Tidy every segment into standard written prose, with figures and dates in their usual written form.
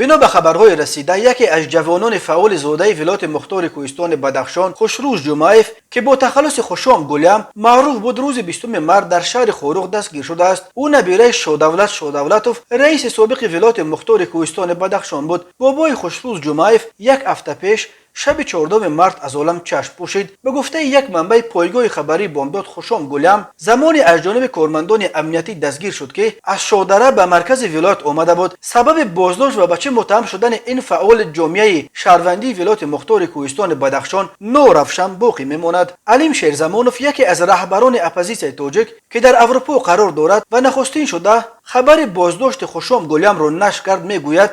Бино ба хабарҳои расида, яке аз ҷавонони фаъоли зодаи вилояти мухтори кӯҳистони Бадахшон, Хушрӯз Ҷумаев, ки бо тахаллуси Хушом Гулям маъруф буд, рӯзи 20 март дар шаҳри Хоруғ дастгир шудааст. Ӯ набираи Шодавлат Шодавлатов, раиси собиқи вилояти мухтори кӯҳистони Бадахшон буд. Бобои Хушрӯз Ҷумаев як ҳафта пеш, шаби 4 март, аз олам чашм пӯшид. Ба гуфтаи як манбаи пойгоҳи хабарии Бомдод, Хушом Гулям замоне аз ҷониби кормандони амниятӣ дастгир шуд, ки аз Шодара ба маркази вилоят омада буд. Сабаби боздошт ва ба чӣ муттаҳам шудани ин фаъоли ҷомеаи шаҳрвандии вилояти мухтори кӯҳистони Бадахшон норавшан боқӣ мемонад. Алим Шерзамонов, яке аз раҳбарони оппозитсияи тоҷик, ки дар Аврупо қарор дорад ва нахустин шуда хабари боздошти Хушом Гулямро нашр кард, мегӯяд,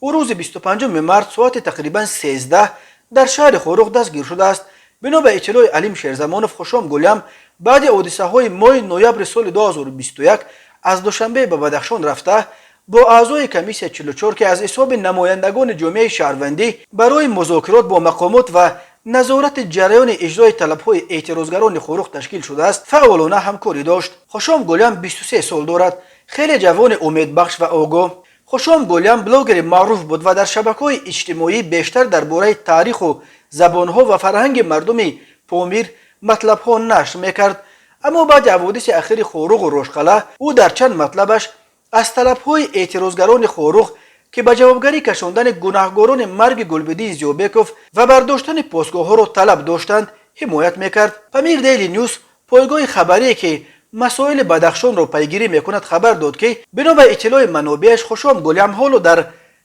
ӯ рӯзи 25 март соати тақрибан 13 дар шаҳри Хоруғ дастгир шудааст. Бино ба иттилои Алим Шерзамонов, Хушом Гулям баъди ҳодисаҳои моҳи ноябри соли 2021 аз Душанбе ба Бадахшон рафта, бо аъзои комиссия 44, ки аз ҳисоби намояндагони ҷомеаи шаҳрвандӣ барои музокирот бо мақомот ва назорати ҷараёни иҷрои талабҳои эътирозгарони Хоруғ ташкил шудааст, фаъолона ҳамкорӣ дошт. Хушом Гулям 23 сол дорад, хеле ҷавони умедбахш ва огоҳ. Хушом Гулям блогери маъруф буд ва дар шабакаҳои иҷтимоӣ бештар дар бораи таъриху забонҳо ва фарҳанги мардуми Помир матлабҳо нашр мекард. Аммо баъди ҳаводиси ахири Хоруғу Рошқалъа ӯ дар чанд матлабаш аз талабҳои эътирозгарони Хоруғ, ки ба ҷавобгарӣ кашондани гунаҳгорони марги Гулбиддин Зиёбеков ва бардоштани посгоҳҳоро талаб доштанд, ҳимоят мекард. Памир Дейли Нюс, пойгоҳи хабарие, ки масоили Бадахшонро пайгирӣ мекунад, хабар дод, ки бино ба иттилои манобеаш, Хушом Гулям ҳоло дар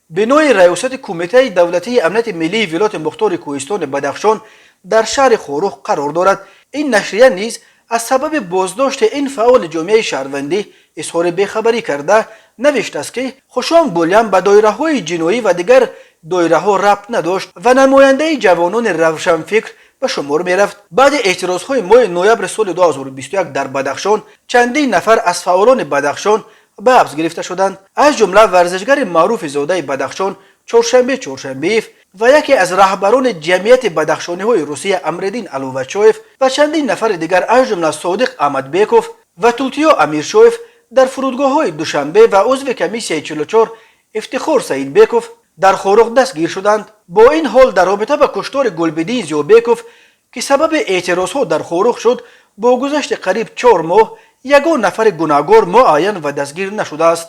бинои раёсати Кумитаи давлатии амнияти миллии вилояти мухтори кӯҳистони Бадахшон дар шаҳри Хоруғ қарор дорад. Ин нашрия низ аз сабаби боздошти ин фаъоли ҷомеаи шаҳрвандӣ изҳори бехабарӣ карда, навиштааст, ки Хушом Гулям ба доираҳои ҷиноӣ ва дигар доираҳо рабт надошт ва намояндаи ҷавонони равшанфикр ба шумор мерафт. Баъди эътирозҳои моҳи ноябри соли 2021 дар Бадахшон чандин нафар аз фаъолони Бадахшон ба ҳабс гирифта шуданд, аз ҷумла варзишгари маъруфи зодаи Бадахшон Чоршанбе Чоршанбеев ва яке аз раҳбарони ҷамъияти бадахшониҳои Русия Амриддин Алувачоев ва чандин нафари дигар, аз ҷумла Содиқ Аҳмадбеков ва Тутиё Амиршоев дар фурудгоҳҳои Душанбе ва узви комиссияи 44 Ифтихор Саидбеков дар Хоруғ дастгир шуданд. Бо ин ҳол, дар робита ба куштори Гулбиддин Зиёбеков, ки сабаби эътирозҳо дар Хоруғ шуд, бо гузашти қариб 4 моҳ ягон нафари гунаҳгор муайян ва дастгир нашудааст.